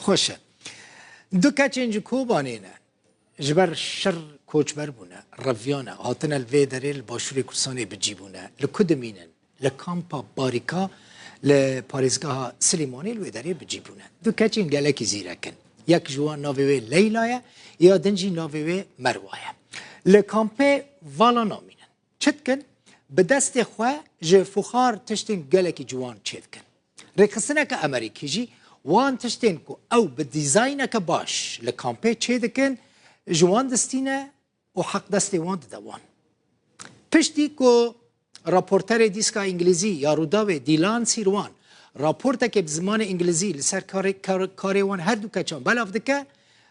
Xweş e. Du keçên ji Kobanê ne. Ji ber şer koçber bûne, reviyane, hatine li vê derê li Başûrê Kurdistanê bi cî bûne. Li ku dimînin? Li kampa Barîka li parêzgeha Silêmanê li wê derê bi cî bûne. Du keçên gelekî zîrek in. Yek ji wan navê wê Leyla ye, ya din jî navê wê Merwa ye. Li kampê vala namînin. Çi dikin? Bi destê xwe ji fuxar tiştên gelekî ciwan çêdikin. Rêkxistineke Amerîkî jî wan tiştên ku ew bi dîzayneke baş li kampê çêdikin ji wan distîne û heqdestê wan dide wan. Piştî ku raporterê dîska îngilîzî ya Rûdawê Dîlan Sîrwan raportekê bi zimanê îngilîzî li ser karê wan her du keçan belav dike,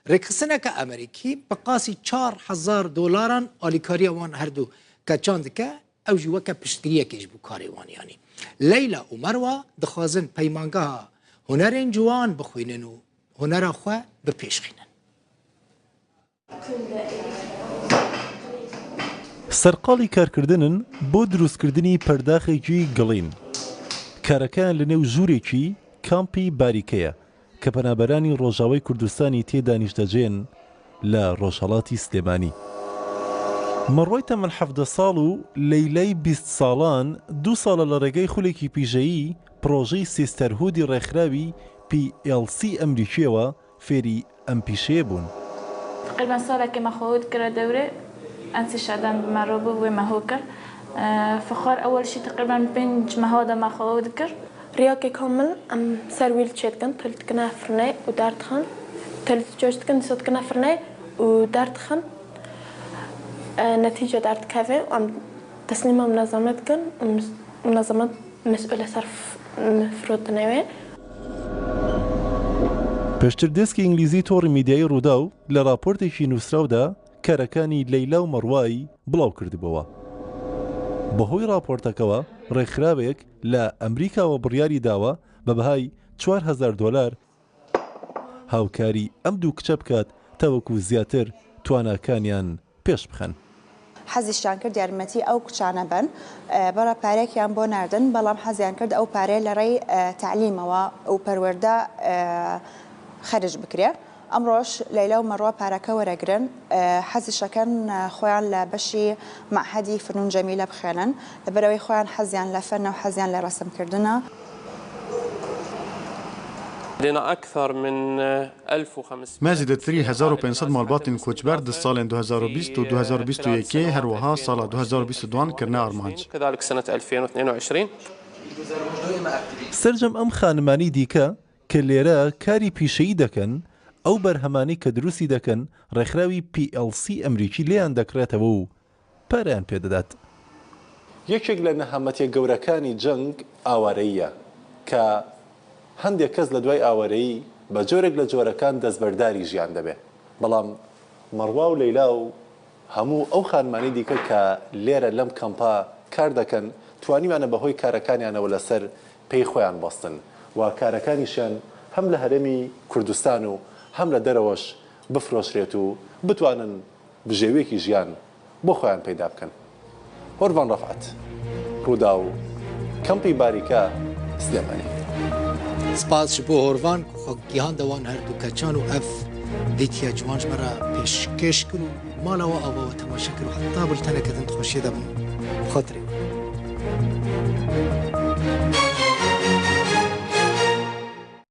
rêkxistineke Amerîkî bi qasî 4000 dolaran alîkariya wan her du keçan dike, ew jî weke piştgiriyekê ji bo karê wan yanî. Leyla û Merwa dixwazin peymangeha hunerên ciwan bixwînin û hunera xwe bi pêş xînin. سەرقاڵی کارکردنن بۆ دروستکردنی پەرداخێکی گڵین. کارەکەیان لەنێو ژوورێکی کامپی باریکەیە کە پەنابەرانی ڕۆژاوای کوردستانی تێدا نیشتەجێن لە ڕۆژهەڵاتی سلێمانی. مەڕوای تەمەن 17 ساڵ و لەیلای 20 ساڵان دوو ساڵە لە ڕێگای خولێکی پیشەیی پڕۆژەی سیستەرهودی ڕێکخراوی PLC ئەمریکییەوە فێری ئەم پیشەیە بوون. تقریبا سالێکێ مە خۆ کرە دەورێ ئەنسی شادان بمە رۆ بوو وێ مە هۆ کرد فخار ئەوەل شی تقریبا پێنج مەها دە مە خۆ دکرد. ریاکێ کامل ئەم سەر ویل چێ دکەن تل دکنە فرنێ و دەردخەن تل جۆش دکەن دیسا دکنە فرنێ و دەردخەن نەتیجە دەردکەڤێ و ئەم تەسلیمە منەزەمە دکەن و منەزەمە مەسئولە سەر فرۆتنێ وێ. پێشتر دێسکی ئینگلیزی تۆڕی میدیایی ڕووداو لە ڕاپۆرتێکی نووسراودا کارەکانی لەیلا و مەڕوای بڵاوکردبووەوە. بەهۆی ڕاپۆرتەکەوە ڕێکخراوێک لە ئەمریکاوە بڕیاری داوە بە بەهای 4000 دۆلار هاوکاری ئەم دوو کچە بکات تاوەکو زیاتر تواناکانیان پێش بخەن. حەزیشیان کرد یارمەتی ئەو کچانە بەن بەڕە پارەیەکیان بۆ ناردن بەڵام حەزیان کرد ئەو پارەیە لە ڕێی تەعلیمەوە و پەروەردە خەرج بکرێ ئەمڕۆش لەیلا و مەڕوە پارەکە وەرەگرن حەزیشەکەن خۆیان لە بەشی مەعهەدی فنون جەمیلە بخوێنن لەبەرئەوەی خۆیان حەزیان لە فەنە و حەزیان لە ڕەسمکردنە. Me zêdetirî 1500 malbatên koçber di salên 2020 û 2021 her wiha sala 2022 an kirine armanc. سەرجەم ئەم خانمانەی دیکە کە لێرە کاری پیشەیی دەکەن، ئەو بەرهەمانەی کە دروستی دەکەن ڕێکخراوی PLC ئەمریکی لێیان دەکڕێتەوە و پارەیان پێدەدات. یەکێک لە نەهامەتیە گەورەکانی جەنگ ئاوارەییە، کە هەندێک کەس لە دوای ئاوارەیی بە جۆرێک لە جۆرەکان دەستبەرداری ژیان دەبێ، بەڵام مەڕوا و لەیلا و هەموو ئەو خانمانەی دیکە کە لێرە لەم کەمپە کار دەکەن توانیویانە بە هۆی کارەکانیانەوە لەسەر پێی خۆیان بوەستن و کارەکانیشیان هەم لە هەرێمی کوردستان و هەم لە دەرەوەش بفرۆشرێت و بتوانن بژێویەکی ژیان بۆ خۆیان پەیدا بکەن. هۆرڤان ڕەفعەت، ڕووداو، کەمپی باریکە، سلێمانی. سپاس ji bo Horvan ku xwe gihande wan her du keçan û ev dîtiya ciwan ji me re pêşkêş kir û mala we ava we temaşe kir û heta bulteneke din di xweşiyê de bin. Bi xatirê we.